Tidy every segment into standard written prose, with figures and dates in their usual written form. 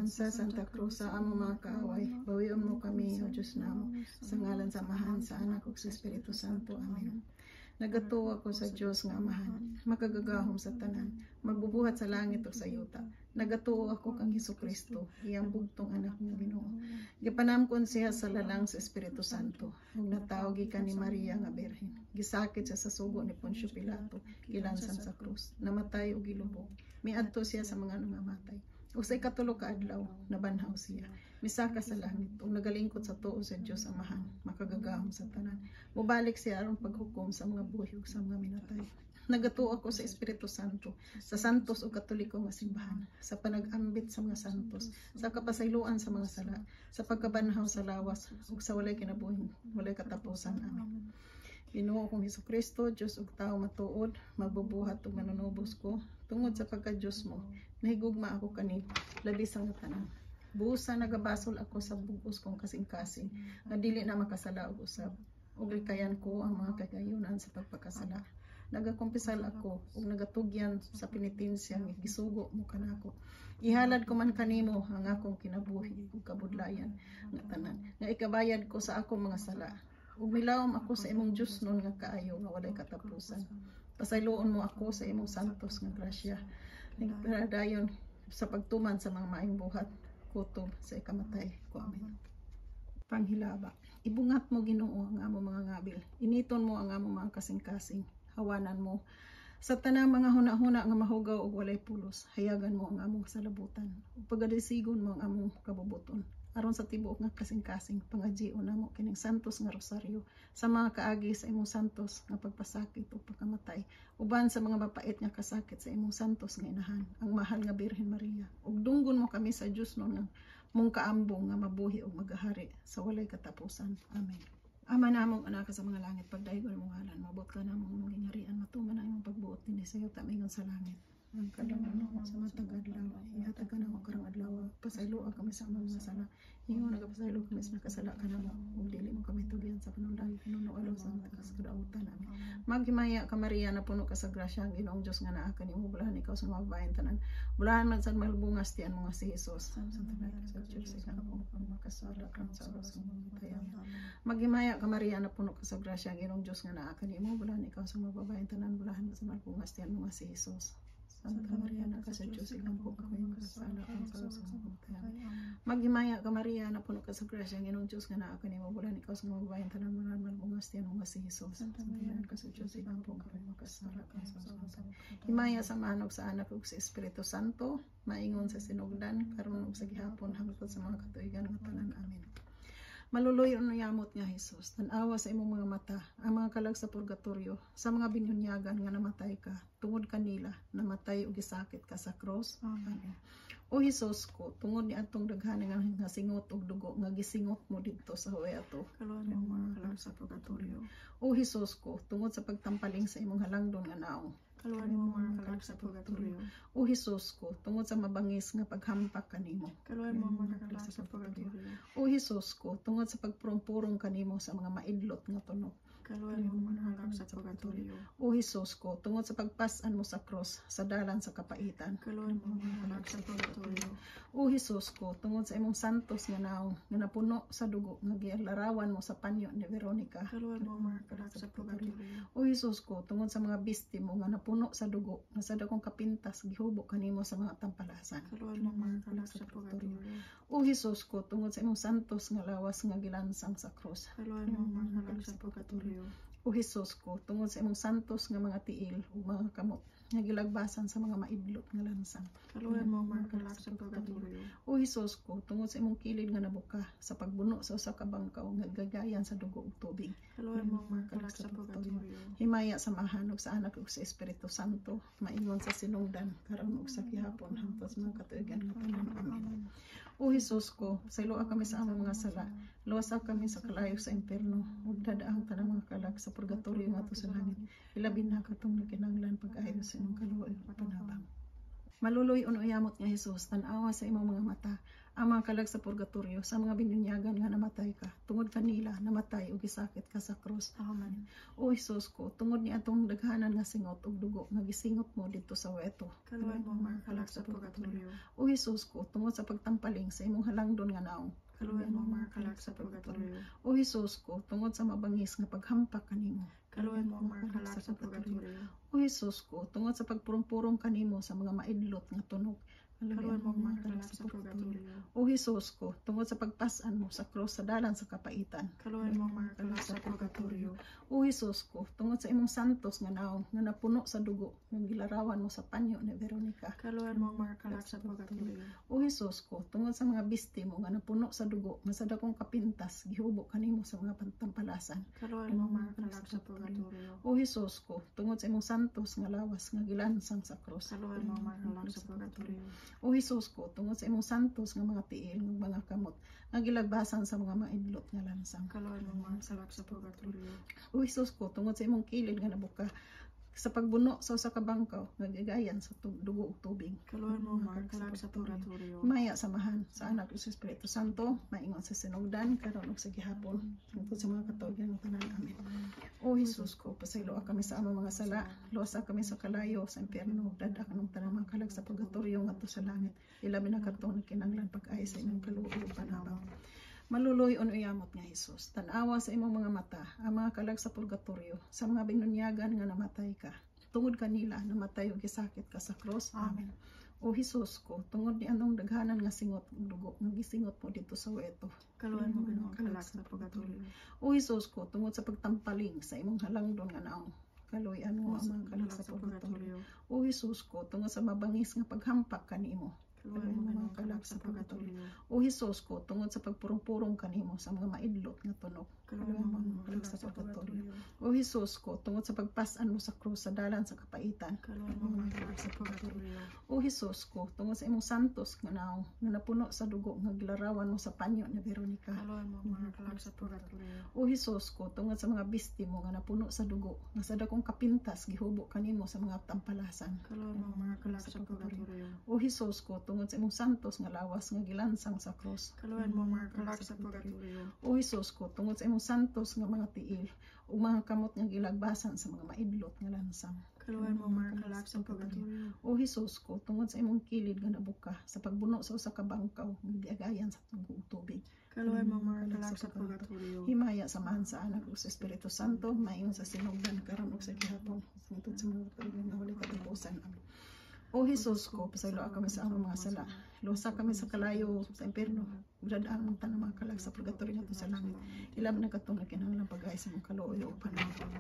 Apan sa Santa Cruz sa among mga kaaway, bawion mo kami, O Diyos namo, sa ngalan sa Amahan, sa Anak ug sa Espiritu Santo. Amen. Nagatuo ako sa Dios nga Amahan, makagagahom sa tanan, magbubuhat sa langit ug sa yuta. Nagatuo ako kang Hesus Kristo, iyang bugtong anak nga Ginoo. Gipanamkon siya sa lalang sa Espiritu Santo, ug natawo gikan ni Maria nga Birhen. Gisakit siya sa sugo ni Poncio Pilato, gilansan sa krus, namatay ug gilubong. Miadto siya sa mga nangamatay. Ug sa ikatulo ka adlaw, nabanhaw siya. Misaka sa langit ug nagalingkod sa tuo sa Dios Amahan, makagagahom sa tanan. Mobalik siya aron paghukom sa mga buhi ug sa mga minatay. Nagatuo ako sa Espiritu Santo, sa santos ug katoliko nga simbahan, sa panag-ambit sa mga santos, sa kapasayloan sa mga sala, sa pagkabanhaw sa lawas ug sa walay kinabuhing walay katapusan. Amen. Ginoo kong Hesukristo, Dios ug tawo matuod, magbubuhat ug manunubos ko, tungod sa pagka-Dios mo, nahigugma ako kanimo, labi sa nga tanan. Busa nagabasol ako sa bug-os kong kasing-kasing, nga dili na makasala og usab. Ug likayan ko ang mga kagayunan sa pagpakasala. Nagakumpisal ako ug nagatugyan sa penitensya nga gisugo mo kanako. Ihalad ko man kanimo ang akong kinabuhi ug kabudlayan nga tanan, nga ikabayad ko sa akong mga sala. Ug milawom ako sa imong Dios-non nga kaayo nga walay katapusan. Pasayloon mo ako sa imong santos nga grasya. Nagpadayon sa pagtuman sa mga maayong buhat kutob sa ikamatay ko. Amen. Panghilaba. Ibungat mo, Ginoo, ang among mga ngabil. Initon mo ang among mga kasing-kasing. Hawanan mo sa tanang mga huna-huna nga mahugaw ug walay pulos. Hayagan mo ang among salabutan. Ug pagadisigon mo ang among kabubuton. Aron sa tibuok nga kasing-kasing, pangajion namo kining santos nga rosaryo sa mga kaagi sa imong santos nga pagpasakit ug pagkamatay, uban sa mga mapait nga kasakit sa imong santos nga inahan, ang mahal nga Birhen Maria. Ug dunggon mo kami sa Dios no nga mong kaambong nga mabuhi ug magahari sa walay katapusan. Amen. Ama namong naa ka sa mga langit, pagdaygon imong ngalan, moabot ka namo imong gingharian, matuman ang imong pagbuot dinhi sa yuta ingon sa langit. Ang kadlawon namo sa matag adlaw, ihatag kanamo karong adlaw. Pasayloa kami sa among mga sala, ingon nagapasaylo kami sa nakasala kanamo, ug dili mo kami tugyan sa panulay, hinuno sa sa kadautan. Amen. Maghimaya ka, Maria, na puno ka sa grasya, ang Ginoong Dios nga naa kanimo, bulahan ikaw sa mga babaeng tanan. Bulahan man sad malbungas tiyan mo nga si Jesus. Santa Maria sa Diyos, ikaw ang makasala karon sa oras ng mamatay. Amen. Maghimaya ka, Maria, na puno ka sa grasya, ang Ginoong Dios nga naa kanimo, bulahan ikaw sa mga babaeng tanan, bulahan man sa malbungas tiyan mo nga si Jesus. Santa Maria, anak ka sa Diyos, ikampo kami makasala karon sa oras ng mamatay. Amen. Maghimaya ka, Maria, na puno ka sa grasya, ang Ginoong Diyos nga naa kanimo, bulahan ikaw sa mga babaeng tanan, bulahan malbungas tiyan mo nga si Jesus. Santa Maria, anak ka sa Diyos, ikampo kami makasala karon sa oras ng mamatay. Himaya sa Amahan ug sa Anak ug sa Espiritu Santo, maingon sa sinugdan, karon ug sa gihapon, hangtod sa mga katuigan nga tanan. Amen. Maluluy ug yamot nga Hesus, tan-awa sa imong mga mata ang mga kalag sa purgatorio, sa mga binunyagan nga namatay ka tungod kanila, namatay ug gisakit ka sa cross. Amen. O Hesus ko, tungod ni atong daghan nga singot og dugo nga gisingot mo didto sa huway ato, Kaluoyan mo ang mga kalag sa purgatorio. O Hesus ko, tungod sa pagtampaling sa imong halangdon nga naong, Kaluoyan mo ang mga kalag sa purgatorio. O Hesus ko, tungod sa mabangis nga paghampak kanimo, Kaluoyan mo ang mga kalag sa purgatorio. O Hesus ko, tungod sa pagpurong-purong kanimo sa mga maidlot nga tunok, Kaluoyan mo ang mga kalag sa purgatorio. O Hesus ko, tungod sa pagpas-an mo sa cross sa dalan sa kapaitan, Kaluoyan mo ang mga kalag sa purgatorio. O Hesus ko, tungod sa imong santos nga naong nga napuno sa dugo nga gilarawan mo sa panyo ni Veronica, Kaluoyan mo ang mga kalag sa purgatorio. O Hesus ko, tungod sa mga biste mo nga napuno sa dugo nga sa dakong kapintas gihubo kanimo sa mga tampalasan, Kaluoyan mo ang mga kalag sa purgatorio. O Hesus ko, tungod sa imong santos nga lawas nga gilansang sa cross, Kaluoyan mo ang mga kalag sa purgatorio. O Hesus ko, tungod sa imong santos nga mga tiil ug mga kamot nga gilagbasan sa mga maidlot nga lansang, Kaluoyan mo ang mga kalag sa purgatorio. O Hesus ko, tungod sa imong kilid nga nabuka sa pagbuno sa usa ka bangkaw nga gagayan sa dugo ug tubig, Kaluoyan mo ang mga kalag sa purgatorio. Himaya sa Amahan ug sa Anak ug sa Espiritu Santo, maingon sa sinugdan, karon ug sa gihapon, hangtod sa mga katuigan nga tanan. Amen. O Hesus ko, pasayloa kami sa among mga sala, luwasa kami sa kalayo sa impierno, ug dad-a ang tanang mga kalag sa purgatorio ngadto sa langit. Ilabi na katong nagkinahanglan pag-ayo sa imong kaluoy ug panabang. Maluloy uyamot nga Hesus, tan-awa sa imong mga mata ang mga kalag sa purgatorio, sa mga binunyagan nga namatay ka. Tungod kanila, namatay ug gisakit ka sa krus. Amen. O Hesus ko, tungod ni atong daghanan nga singot ug dugo nga gisingot mo didto sa weto. Kaluoyan mo ang mga kalag sa purgatorio. O Hesus ko, tungod sa pagtampaling sa imong halangdon nga naong. Kaluoyan mo ang mga kalag sa purgatorio. O Hesus ko, tungod sa mabangis nga paghampak kanimo. Kaluoyan mo ang mga kalag sa purgatorio. O Hesus ko, tungod sa pagpurong-purong kanimo sa mga maidlot nga tunog. Kaluoyan mo ang mga kalag sa purgatorio. O Hesus ko, tungod sa pagpas-an mo sa krus sa dalan sa kapaitan. Kaluoyan mo ang mga kalag sa purgatorio. O Hesus ko, tungod sa imong santos nga naong nga napuno sa dugo nga gilarawan mo sa panyo ni Veronica. Kaluoyan mo ang mga kalag sa purgatorio. O Hesus ko, tungod sa mga biste mo nga napuno sa dugo nga sa dakong kapintas gihubo kanimo sa mga pantampalasan. Kaluoyan mo ang mga kalag sa purgatorio. O Hesus ko, tungod sa imong santos nga lawas nga gilansang sa krus. Kaluoyan mo ang mga kalag sa purgatorio. O Hesus ko, tungod sa imong santos nga mga tiil nga mga kamot nga gilagbasan sa mga maidlot nga lansang. Kaluoyan mo ang mga kalag sa purgatorio. O Hesus ko, tungod sa imong kilid nga nabuka sa pagbuno sa usa ka bangkaw nga gigayan sa dugo ug tubig. Kaluoyan mo ang mga kalag sa purgatorio. Maya sa Amahan, sa Anak ug sa Espiritu Santo, maingon sa sinugdan, karon ug sa gihapon, hangtod sa mga katuigan tanan. Amen. O Hesus ko, pasayloa kami sa among mga sala, luwasa kami sa kalayo, sa impyerno, dad-a kanang tanang mga kalag sa purgatorio ngadto sa langit. Ilabi na kadtong nagkinahanglan pag-ayo sa imong kaluoy ug panabang. Maluloy uyamot nga Hesus, tan-awa sa imong mga mata ang mga kalag sa purgatorio, sa mga binunyagan nga namatay ka. Tungod kanila, namatay ug gisakit ka sa krus. Amen. O Hesus ko, tungod ni anong daghanan nga singot ug dugo nga gisingot mo didto sa weto. Kaluoyan mo, Ginoo, ang kalag sa purgatorio. O Hesus ko, tungod sa pagtampaling sa imong halangdon nga naong. Kaluoyan mo ang mga kalag sa purgatorio. O Hesus ko, tungod sa mabangis nga paghampak kanimo. Kaluoyan mo, Ginoo, ang kalag sa purgatorio. O Hesus ko, tungod sa pagpurong-purong kanimo sa mga maidlot nga tunog. Kaluoyan mo, Ginoo, ang kalag sa purgatorio. O Hesus ko, tungod sa pagpas-an mo sa krus sa dalan sa kapaitan. Kaluoyan mo ang mga kalag sa purgatorio. O Hesus ko, tungod sa imong santos nga naong nga napuno sa dugo nga gilarawan mo sa panyo ni Veronica. Kaluoyan mo ang mga kalag sa purgatorio. O Hesus ko, tungod sa mga biste mo nga napuno sa dugo nga sa dakong kapintas gihubo kanimo sa mga tampalasan. Kaluoyan mo ang mga kalag sa purgatorio. O Hesus ko, tungod sa imong santos nga lawas nga gilansang sa krus. Kaluoyan mo ang mga kalag sa purgatorio. O Hesus ko, tungod sa imong santos nga mga tiil ug mga kamot nga gilagbasan sa mga maidlot nga lansang. Kaluoyan mo ang mga kalag sa purgatorio. O Hesus ko, tungod sa imong kilid nga nabuka sa pagbuno sa usa ka bangkaw nga giagayan sa dugo ug tubig. Kaluoyan mo ang mga kalag sa purgatorio. Himaya sa Amahan, sa Anak ug sa Espiritu Santo, maingon sa sinugdan, karon ug sa gihapon, hangtod sa mga katuigan nga walay katapusan. Amen. O Hesus ko, pasayloa kami sa among mga sala. Luwasa kami sa kalayo sa impierno. Dad-a ang tanang mga kalag sa purgatorio ngadto sa langit. Ilabi na kadtong nagkinahanglan pag-ayo sa imong kaluoy ug panabang.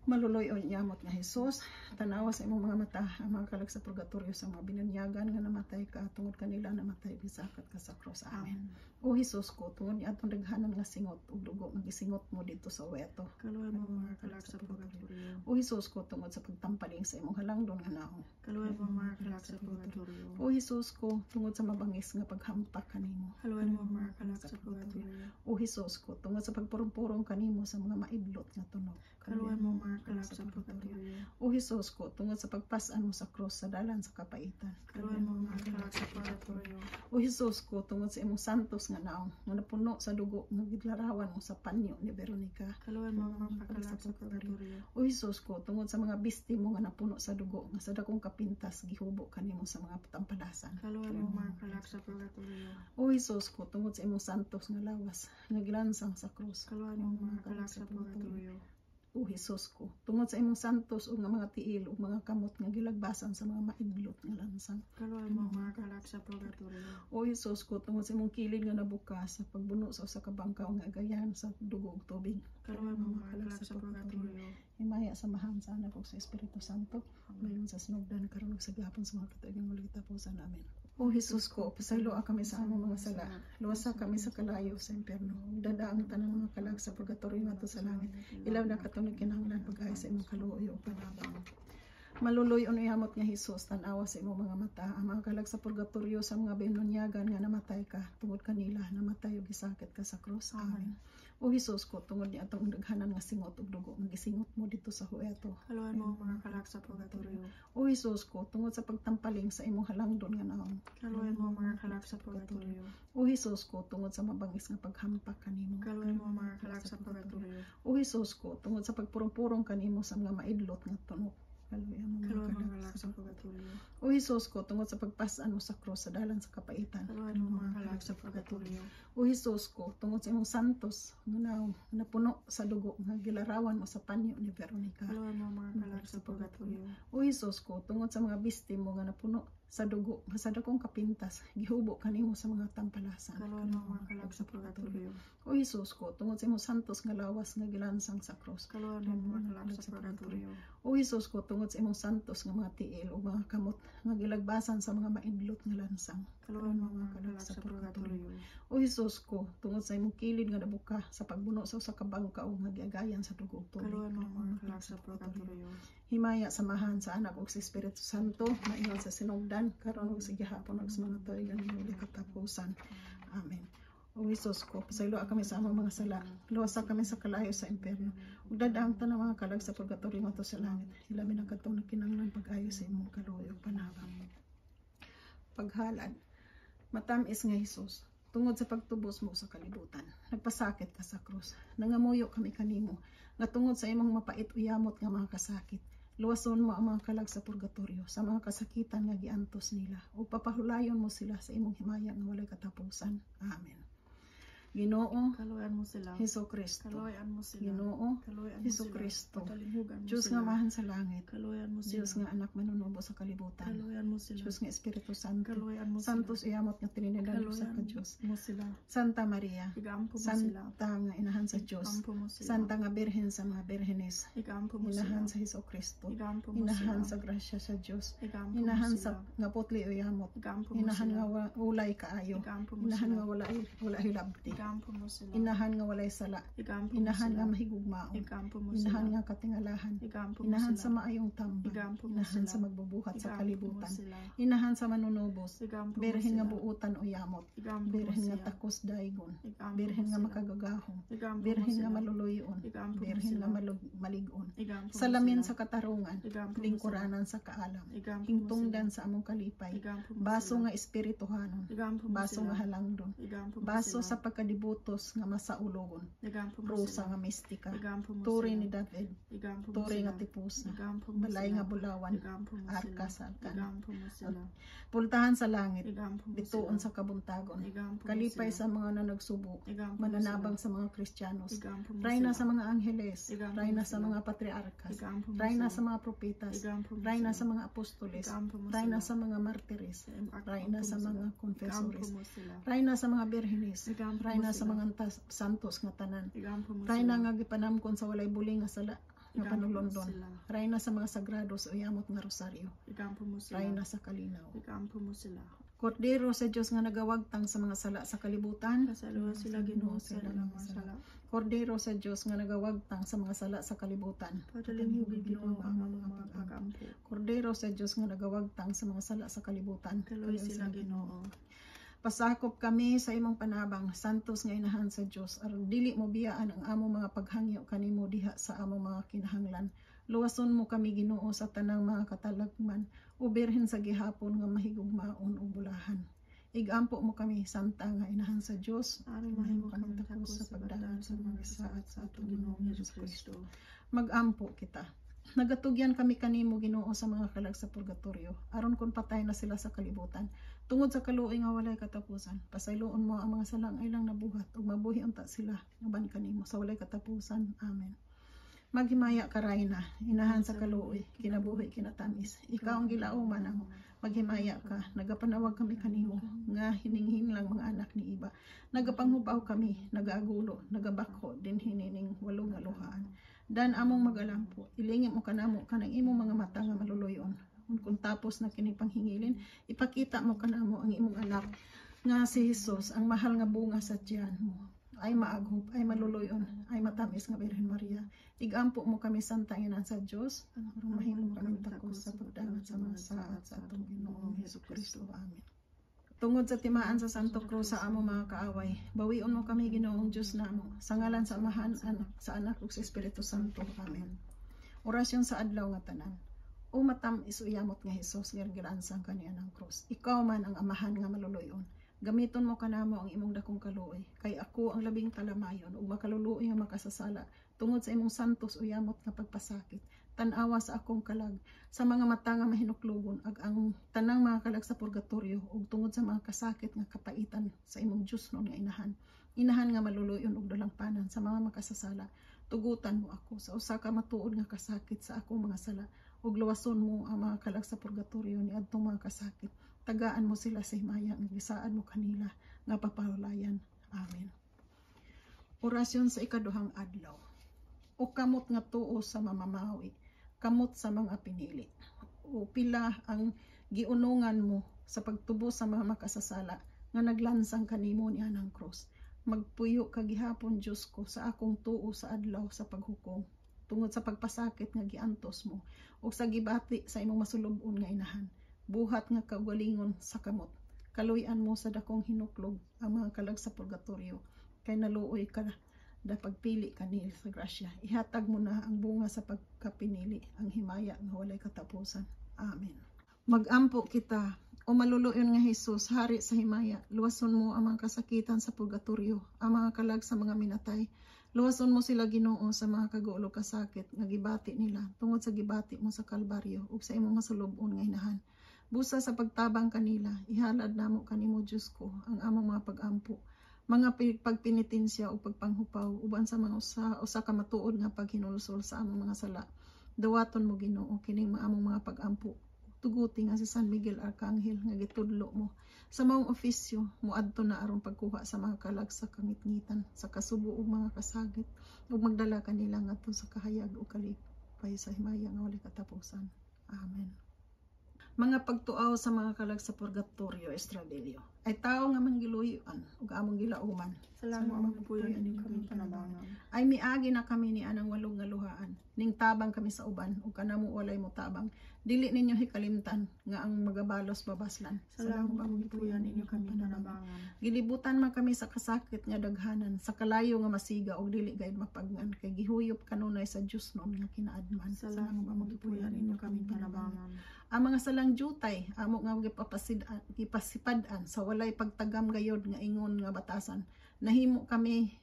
Maluloy uyamot nga Hesus, tanawa sa imong mga mata ang mga kalag sa purgatorio, sa mga binunyagan nga namatay ka. Tungod kanila, namatay gisakit ka sa krus. Amen. O Hesus ko, tungod ni atong daghanan nga singot ug dugo nga gisingot mo didto sa weto. Kaluoyan mo ang mga kalag sa purgatorio. O Hesus ko, tungod sa pagtampaling sa imong halangdon nga naong. Kaluoyan mo ang mga kalag sa purgatorio. O Hesus ko, tungod sa mabangis nga paghampak kanimo. Kaluoyan mo ang mga kalag sa purgatorio. O Hesus ko, tungod sa pagpurong-purong kanimo sa mga maidlot nga tunog. Kaluoyan mo ang mga kalag sa purgatorio. O Hesus ko, tungod sa pagpas-an mo sa krus sa dalan sa kapaitan. Kaluoyan mo ang mga kalag sa purgatorio. O Hesus ko, tungod sa imong santos nga naong nga napuno sa dugo nga gilarawan mo sa panyo ni Veronica. Kaluoyan mo ang mga kalag sa purgatorio. O Hesus ko, tungod sa mga biste mo nga napuno sa dugo nga sa dakong kapintas gihubo kanimo sa mga tampalasan. Kaluoyan mo ang mga kalag sa purgatorio. O Hesus ko, tungod sa imong santos nga lawas nga gilansang sa krus. Kaluoyan mo ang mga kalag sa purgatorio. O Hesus ko, tungod sa imong santos ug nga mga tiil ug mga kamot nga gilagbasan sa mga maidlot nga lansang. Kaluoyan mo ang mga kalag sa purgatorio. O Hesus ko, tungod sa imong kilid nga nabuka sa pagbuno sa usa ka bangkaw nga agayan sa dugo ug tubig. Kaluoyan mo ang mga kalag sa purgatorio. Himaya sa Amahan, sa Anak ug sa Espiritu Santo, mayon sa sinugdan, karon ug sa gihapon, sa mga katuigan walay katapusan. Amen. O Hesus ko, pasayloa kami sa among mga sala. Luwasa kami sa kalayo sa impyerno. Dad-a ang tanang mga kalag sa purgatorio ngadto sa langit. Ilabi na katong nagkinahanglan pag-ayo sa imong kaluoy ug panabang. Maluloy uyamot nga Hesus, tan-awa sa imong mga mata ang mga kalag sa purgatorio, sa mga binunyagan nga namatay ka. Tungod kanila, namatay ug gisakit ka sa krus. Amen. O Hesus ko, tungod ni atong daghanan nga singot ug dugo nga gisingot mo didto sa hueto. Kaluoyan mo ang mga kalag sa purgatorio. O Hesus ko, tungod sa pagtampaling sa imong halangdon nga naong. Kaluoyan mo ang mga kalag sa purgatorio. O Hesus ko, tungod sa mabangis nga paghampak kanimo. Kaluoyan mo ang mga kalag sa purgatorio. O Hesus ko, tungod sa pagpurong-purong kanimo sa mga maidlot nga tunok. Kaluoyan mo Kaluoyan mga mo ang kalag kalag sa sa purgatorio. O Hesus ko, tungod sa pagpas-an mo sa krus sa dalan sa kapaitan. Kaluoyan mo ang mga kalag sa purgatorio. O Hesus ko, tungod sa imong santos nga naong nga napuno sa dugo nga gilarawan mo sa panyo ni Veronica. Kaluoyan mo ang mga kalag sa purgatorio. O Hesus ko, tungod sa mga biste mo nga napuno sa dugo nga sa dakong kapintas gihubo kanimo sa mga tampalasan. Kaluoyan mo ang mga kalag sa purgatorio. O Hesus ko, tungod sa imong santos nga lawas nga gilansang sa krus. Kaluoyan mo ang mga kalag sa purgatorio. O Hesus ko, tungod sa imong santos nga mga tiil ug mga kamot nga gilagbasan sa mga maidlot nga lansang. Kaluoyan mo ang mga kalag sa purgatorio. O Hesus ko, tungod sa imong kilid nga nabuka sa pagbuno sa usa ka bangka ug nga giagayan sa dugo ug tubig. Kaluoyan mo ang mga kalag sa purgatorio. Himaya sa Amahan, sa Anak ug sa Espiritu Santo, maingon sa sinugdan, karon ug sa gihapon ug sa mga tuig nga walay katapusan. Amen. O Hesus ko, pasayloa kami sa among mga sala, luwasa kami sa kalayo sa impyerno, ug dad-a ang tanang mga kalag sa purgatorio ngadto sa langit. Hilabi ang kadtong nagkinahanglan pag-ayo sa imong kaluoy ug panabang. Paghalad. Matamis nga Hesus, tungod sa pagtubos mo sa kalibutan, nagpasakit ka sa krus. Nangamuyo kami kanimo nga tungod sa imong mapait uyamot nga mga kasakit, luwason mo ang mga kalag sa purgatorio sa mga kasakitan nga giantos nila ug papahulayon mo sila sa imong himaya nga walay katapusan. Amen. Ginoo Kaluoyan mo sila. Hesus Kristo. Kaluoyan mo sila. Ginoo Kaluoyan mo Hesus sila. Kristo. Patalimhugan mo Diyos sila. nga Amahan sa langit. Kaluoyan mo sila. Diyos nga Anak manunubo sa kalibutan. Kaluoyan mo sila. Diyos nga Espiritu Santo. Kaluoyan mo sila. Santos uyamot nga Trinidad usa ka Kaluoyan Diyos. mo sila. Santa Maria. Igampo mo sila. Santa nga Inahan sa Diyos. Igampo mo sila. Santa nga Birhen sa mga birhenes. Igampo mo sila. Inahan sa Hesus Kristo. Igampo mo Inahan sila. sa grasya sa Diyos. Igampo mo Inahan sila. sa nga putli uyamot. Igampo mo Inahan sila. nga ulay kaayo. Igampo mo Inahan sila. nga wala wala hilabti. Igampo mo sila. Inahan nga walay sala. Igampo mo Inahan sila. nga mahigugmaon. Igampo mo sila. Inahan nga katingalahan. Igampo mo Inahan sila. sa maayong tambang. Igampo mo Inahan sila. sa magbubuhat sa Igampo mo kalibutan. sila. Inahan sa manunubos. Igampo mo Birhen nga sila. buutan o yamot. Igampo mo Birhen nga siya. takos daygon. Igampo mo Birhen nga sila. makagagahom. Igampo mo Birhen nga sila. maluluyon. Igampo mo Birhen sila. nga malig-on. Igampo mo Salamin sila. sa katarungan. Igampo mo sila. Lingkuranan sa kaalam. Igampo mo sila. Hingtungdan sa among kalipay. Igampo mo Baso sila. nga espirituhanon. Igampo mo Baso sila. nga halangdon. Igampo mo Baso sila. sa pagkadibutos nga masaulogon. Igampo mo Rosa sila. nga mistika. Igampo mo Turi sila. ni David. Igampo mo Turi sila. nga tipusa. Igampo mo Balay sila. nga bulawan. Igampo mo sila. Arka sa alkan. Igampo mo sila. Pultahan sa langit. Igampo mo Bituon sila. sa kabuntagon. Igampo mo Kalipay sila. sa mga nanagsubo. Igampo mo Mananabang sila. sa mga Kristiyanos. Igampo mo Rayna sila. sa mga angheles. Igampo mo Rayna sa sila. mga patriarkas. Igampo mo Rayna sila. sa mga propetas. Igampo mo Rayna sila. sa mga apostoles. Igampo mo Rayna sila. sa mga martires. Igampo Rayna mo sa sila. mga Igampo confessores. mo sila. Rayna sa mga birhenes. Igampo mo Rayna sa sila. mga santos nga tanan. Igampo mo Rayna sila. nga gipanamkon sa walay buling nga sala nga Igampo mo panulondon. sila. Rayna sa mga sagrado sa uyamot nga rosaryo. Igampo mo sila. Rayna sa kalinaw. Igampo mo sila. Kordero sa Dios nga nagawagtang sa mga sala sa kalibutan. Pasayloa sila, Ginoo, sa ilang mga sala. Kordero sa Dios nga nagawagtang sa mga sala sa kalibutan. Patalimhugi, Ginoo, ang among mga pag-ampo. Kordero sa Dios nga nagawagtang sa mga sala sa kalibutan. Kaluoy sila, Ginoo. Pasakop kami sa imong panabang, santos nga Inahan sa Dios, aron dili mo biyaan ang among mga paghangyo kanimo diha sa among mga kinahanglan. Luwason mo kami, Ginoo, sa tanang mga katalagman, o Birhen sa gihapon nga mahigugmaon ug bulahan. Igampo mo kami, Santa nga Inahan sa Dios, Aron mahimo kami takos sa pagdangat sa mga saat sa atong Ginoong Hesus Kristo. Magampo kita. Nagatugyan kami kanimo, Ginoo, sa mga kalag sa purgatorio, aron kon patay na sila sa kalibutan, tungod sa kaluoy nga walay katapusan, pasayloon mo ang mga salang ilang nabuhat ug mabuhi unta sila uban kanimo sa walay katapusan. Amen. Maghimaya ka, Rayna, Inahan sa kaluoy, kinabuhi, kinatamis. Ikaw ang gilauman namo. Maghimaya ka, nagapanawag kami kanimo, nga hininghinlang mga anak ni Eva. Nagapanghubaw kami, nagaagulo, nagabakho, dinhi nining walo nga luhaan. Dan among magalampo, ilingim mo kanamo kanang imong mga mata nga maluluyon. Kung tapos na kini panghingilin, ipakita mo kanamo ang imong anak nga si Jesus, ang mahal nga bunga sa tiyan mo. Ay maaghop, ay maluluyon, ay matamis nga Birhen Maria. Igampo mo kami, Santa Ina sa Dios, aron mahimo kami takos sa pagdangat sa mga saat sa atong Ginoong Hesus Kristo. Amen. Tungod sa timaan sa Santo Cruz sa among mga kaaway, bawion mo kami, Ginoong Diyos namo, sa ngalan sa Amahan, anak, sa Anak ug sa Espiritu Santo. Amen. Orasyon sa adlaw nga tanan. O matam-is uyamot nga Hesus nga gilansang kaniya ng krus. Ikaw man ang Amahan nga maluluyon. Gamiton mo kanamo ang imong dakong kaluoy, kay ako ang labing talamayon ug makaluluoy nga makasasala tungod sa imong santos uyamot nga pagpasakit. Tan-awa sa akong kalag sa mga mata nga mahinuklugon ag ang tanang mga kalag sa purgatorio ug tungod sa mga kasakit nga kapaitan sa imong Diyosnon nga inahan. Inahan nga maluluyon ug dalampanan sa mga makasasala. Tugutan mo ako sa usa ka matuod nga kasakit sa akong mga sala ug luwason mo ang mga kalag sa purgatorio ni adtong mga kasakit. Tagaan mo sila sa himaya nga gisaad mo kanila nga papahulayan. Amen. Orasyon sa ikaduhang adlaw. O kamot nga tuo sa mamamawi, kamot sa mga pinili. O pila ang giunungan mo sa pagtubos sa mga makasasala nga naglansang kanimo niya ng krus. Magpuyo ka gihapon, Diyos ko, sa akong tuo sa adlaw sa paghukom tungod sa pagpasakit nga giantos mo ug sa gibati sa imong masulub-on nga inahan. Buhat nga kaugalingon sa kamot. Kaluy-an mo sa dakong hinuklog ang mga kalag sa purgatorio kay naluoy ka da pagpili kanil sa grasya. Ihatag mo na ang bunga sa pagkapinili, ang himaya nga walay katapusan. Amen. Magampo kita. O maluluyon nga Hesus, hari sa himaya, luwason mo ang mga kasakitan sa purgatorio, ang mga kalag sa mga minatay. Luwason mo sila, Ginoo, sa mga kagulo kasakit nga gibati nila tungod sa gibati mo sa Kalbaryo ug sa imong masulub-on nga inahan. Busa sa pagtabang kanila, ihalad namo kanimo, Diyos ko, ang among mga pagampo, mga pagpinitensya o pagpanghupaw uban sa mga usa, usa ka matuod nga paghinulsol sa among mga sala. Dawaton mo, Ginoo, kining mga among mga pagampo. Tuguti nga si San Miguel Arcangel nga gitudlo mo sa maong ofisyo moadto na aron pagkuha sa mga kalag sa kangitngitan sa kasubo ug mga kasagit ug magdala kanila ngadto sa kahayag ug kalipay sa himaya nga walay katapusan. Amen. Mga pagtuaw sa mga kalag sa purgatorio Estradario ay tao nga manggiluyoan ug among gilauman. Salamat among gipuyoan, inyo kami panabangan. Ay miagi na kami ni anang walong nga luhaan ning tabang kami sa uban ug kanamo walay mo tabang. Dili ninyo hikalimtan nga ang magabalos babaslan. Salamat among gipuyoan, inyo kami panabangan. Gilibutan man kami sa kasakit nga daghanan, sa kalayo nga masiga ug dili gayud mapagnan kay gihuyop kanunay sa Dios noon nga kinaadman. Salamat among gipuyoan, inyo kami panabangan. Ang mga salang jutay amo nga gipasipad-an sa walay pagtagam gayod nga ingon nga batasan, nahimo kami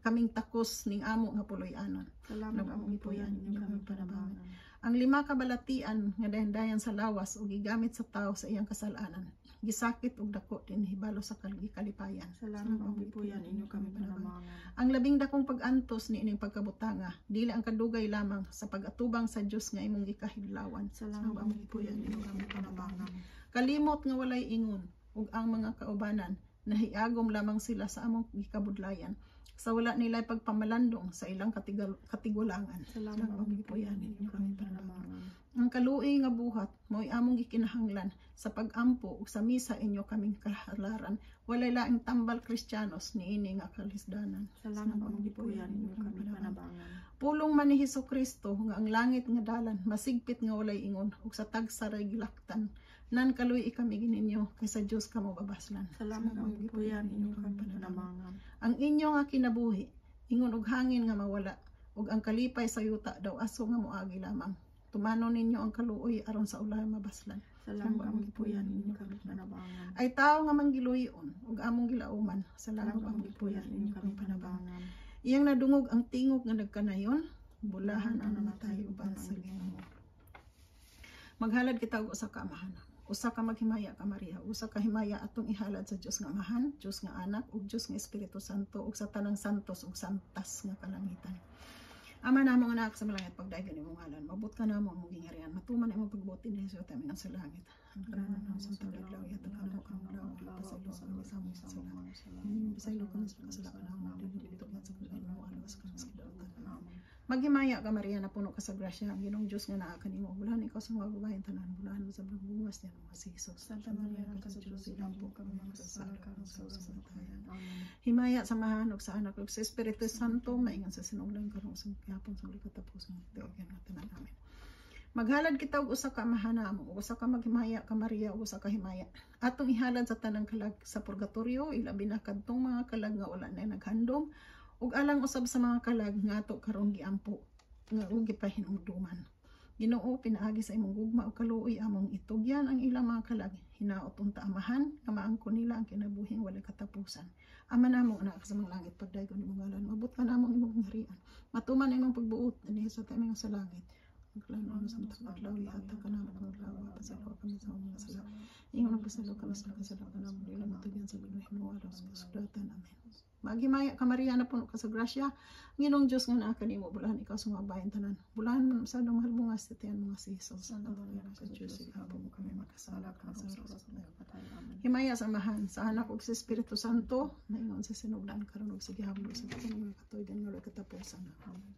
kaming takos ning amo nga puloy-anon. Salamat among gipuyoan, inyo kami panabangan. Ang lima ka balatian nga dayan-dayan sa lawas ug gigamit sa tawo sa iyang kasalanan, gisakit og dako din hibalo sa kalipayan. Salamat among gipuyoan, inyo kami panabangan. Ang labing dakong pag-antos ni ining pagkabutanga dili ang kadugay lamang sa pag-atubang sa Dios nga imong gikahidlawan. Salamat among gipuyoan, inyo kami panabangan. Kalimot nga walay ingon ug ang mga kaubanan nahiagom lamang sila sa among gikabudlayan sa wala nila pagpamalandong sa ilang katigulangan. Salamat among gipuyoan, inyo kami panabangan. Ang kaluoy nga buhat mao'y among gikinahanglan sa pag-ampo ug sa misa inyo kaming kahalaran. Walay laing tambal Kristiyanos niini nga kalisdanan. Salamat among gipuyoan, inyo kami panabangan. Pulong man ni Hesus Kristo nga ang langit nga dalan masigpit nga walay ingon ug sa tagsa ray gilaktan. Nan kaluy kami gininyo kay sa Dios kamo babaslan. Salamat among gipuyoan, inyo kami panabangan. Ang inyo nga kinabuhi ingon og hangin nga mawala ug ang kalipay sa yuta daw aso nga moagi lamang. Tumanon ninyo ang kaluoy aron sa ulay mabaslan. Salamat among gipuyoan, inyo kami panabangan. Ay tao nga manggiluyon ug among gilauman. Salamat Salamat among among gipuyoan, gipuyoan, inyo inyo kami kami panabangan. panabangan. Iyang nadungog ang tingog nga nagkanayon, bulahan ang namatay uban sa Ginoo. Maghalad kita og usa ka Amahan. Usa ka maghimaya ka Maria, usa ka himaya atong ihalad sa Dios nga Amahan, Dios nga Anak ug Dios nga Espiritu Santo ug sa tanang santos ug santas nga kalangitan. Ama namo nga naa ka sa langit, pagdaygan imong ngalan, mabot ka namo ang imong gingharian, matuman imong pagbuot dinhi sa yuta sa langit. Ang kalanan namo sa tawag adlaw, ihatag kanamo karong adlaw, pasaylo kami sa among mga sala. Pasaylo kami sa kasala kanamo, dili tugyan sa pagkain alas kami sa kidautan. Maghimaya ka Maria, napuno ka sa grasya, ang Ginoong Dios nga naa kanimo. Bulahan ikaw sa mga babaeng tanan, bulahan sa mga bungas niya mga si Jesus. Santa Maria, Ina sa Diyos, ilampo kami mga kasala karon sa oras sa kamatayan. Amen. Himaya sa Amahan ug sa Anak ug sa Espiritu Santo, maingon sa sinugdan karon sa gihapon sa wala katapusan tiwagan nga tanan. Amen. Maghalad kita og usa ka Amahan namo, ug usa ka Maghimaya ka Maria, ug usa ka himaya. Atong ihalad sa tanang kalag sa purgatorio, ilabi na kadtong mga kalag nga wala na naghandom, ug alang usab sa mga kalag nga ato karon giampo nga ug gipahinumduman. Ginoo, pinaagi sa imong gugma ug kaluoy among itugyan ang ilang mga kalag. Hinaot unta, Amahan, nga maangkon nila ang kinabuhing walay katapusan. Ama namo nga naa ka sa mga langit, pagdaygon imong ngalan, moabot kanamo ang imong gingharian. Matuman ang imong pagbuot dinhi sa atong sa langit. Ang plano sa matag adlaw ihatag kanamo karong adlaw, pasayloa kami sa among mga sala. Ingon nagpasaylo kami sa nakasala kanamo, dili kami tugyan sa pagpahimuot alang sa kasugdatan. Amen. Maghimaya ka, Maria, napuno ka sa grasya. Ang Ginoong Dios nga naa kanimo, bulahan ikaw sa mga babaeng tanan. Bulahan man sa mahal mo nga sa tiyan mo nga si Jesus. Santa Maria, sa Diyos, iampo mo kami makasala, karon sa oras sa among kapatay. Amen. Himaya sa Amahan, sa Anak ug sa Espiritu Santo, maingon sa sinugdan karon ug sa gihapon sa mga katuigan nga walay katapusan. Amen.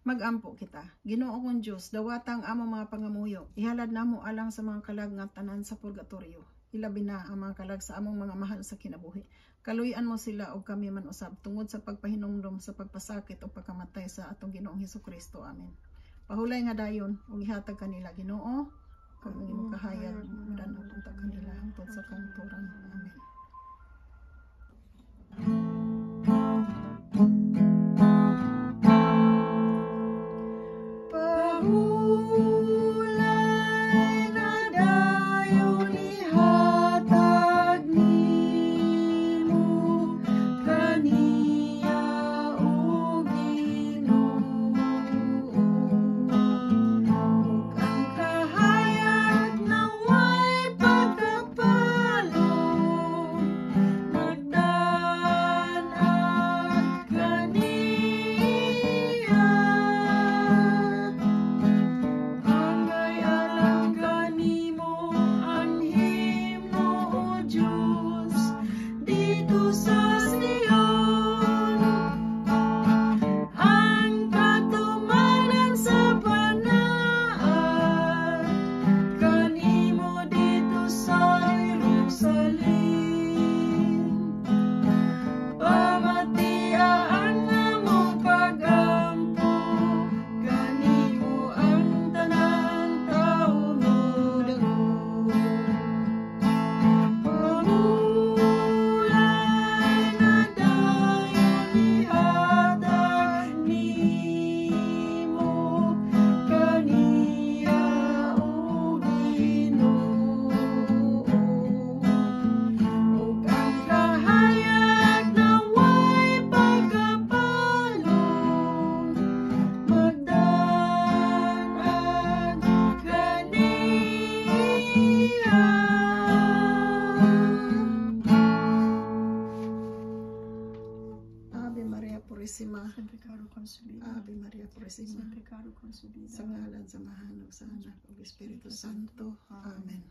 Magampo kita. Ginoo kong Dios, dawata ang among mga pangamuyo. Ihalad namo alang sa mga kalag nga tanan sa purgatorio. Ilabi na ang mga kalag sa among mga mahal sa kinabuhi. Kaluy-an mo sila ug kami man usab tungod sa pagpahinumdom sa pagpasakit o pagkamatay sa atong Ginoong Hesukristo. Amen. Pahulay nga dayon ug ihatag kanila, Ginoo, kag ang imong kahayag mudan-og unta kanila hangtod sa kahangturan. Amen. Pahulay na dayon ihatag nimo kaniya, o Ginoo, ug ang kahayag na way pagkapalo magdan-an kaniya. Angay alang kanimo ang himno, O Dios, didto sa Sion, ang katumanan sa panaad kanimo didto sa Jerusalem. Pamatia ang among pag-ampo kanimo, ang tanan tawo modangop. Pahulay na dayon ihatag nimo kaniya, o Ginoo, ug ang kahayag na way pagkapalo magdan-an kaniya. Ave Maria Purisima. Sin pecado concebida. Ave Maria Purisima. Sin pecado concebida. Sa ngalan sa Amahan ug sa Anak ug Espiritu Santo. Amen.